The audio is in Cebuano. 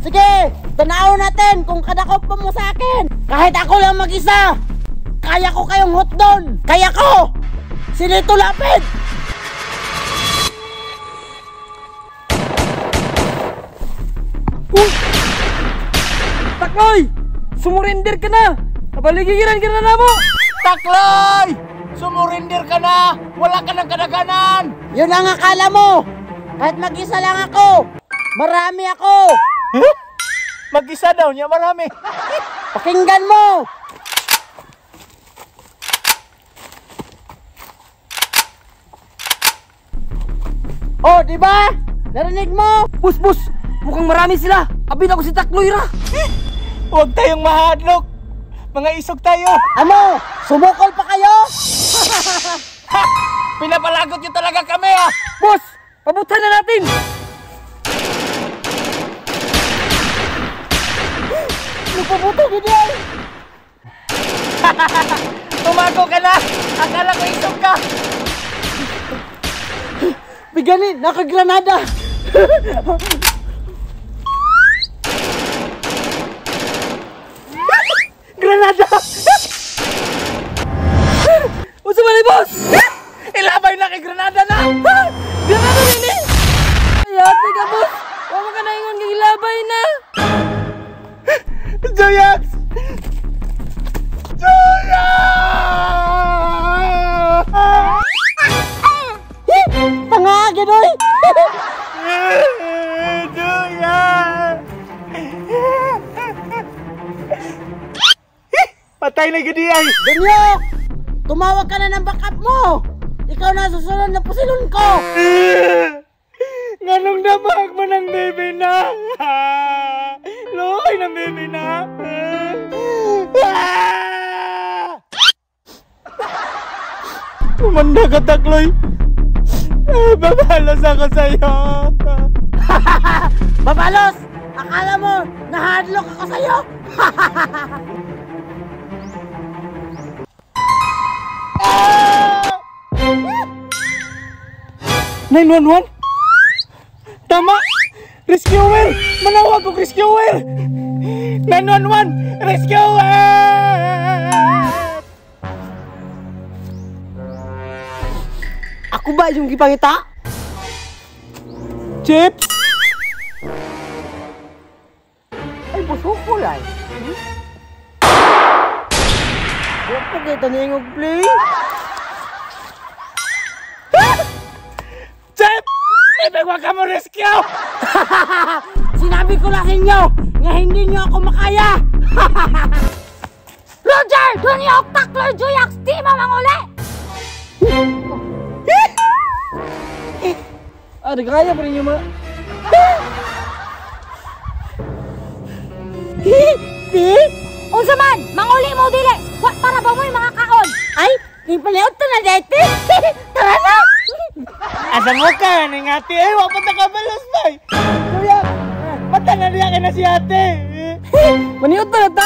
Sige, tanawon natin kung kadakop pa mo sa akin. Kahit ako lang mag-isa, kaya ko kayong hotdon. Kaya ko! Si Lito Lapid! Uy! Takloy! Sumurinder ka na! Kabaligiran ka na namo! Takloy! Sumurinder ka na! Wala ka ng kadaganan! Yun ang akala mo! Kahit mag-isa lang ako, marami ako! Huh? Mag-isa daw niya, marami! Pakinggan mo! Oh, di ba? Narinig mo? Bus, bus! Mukhang marami sila! Abin ako si Takloy ra! Huwag tayong mahadlok! Mga isog tayo! Ano? Sumukol pa kayo? Ha! Pinapalagot niyo talaga kami ah! Boss! Pabutan na natin! Nagpabuto gid ay! Tumago ka na! Akala ko isog ka! Bigani! Nakagranada! Granada! Unsa man ni boss? Ilabay na kay granada na! Granada nini! Ay, ate ka boss! Wa man ka naingon kay ilabay na! Joyax! Joyax! Tanga, ganoy! Joyax! Patay na gidi ay! Dunyok! Tumawag ka na ng backup mo! Ikaw na susunod na pusilon ko! Nganong nabag mo ng baby na? Loy ng baby na! Umanda ka, Takloy! Babalos ako sa'yo! Babalos! Akala mo, nahadlok ako sa'yo? Ah! 911? Tama! Rescuer! Manawag og rescuer! 911! Rescuer! Ako ba yung gipangita? Chips! Ay, busukol ay. Huwag pa kita niyong play. Chip! Ibig wag ka mo rescue! Sinabi ko na sa inyo nga hindi niyo ako makaya! Roger! Dunyok! Takloy! Juyax! Di mo manguli! Ah, nagkaya pa rin yung mga... Di? Unsa man! Manguli mo dili! Wa para ba mo'y mga kaon? Ay! Di pala ito na dete! Tara na! Asa mo ka, ning ate? Ay, wa pa ta kabalos bay! Kuya, mata na niya kay na si ate! Maniot na ta!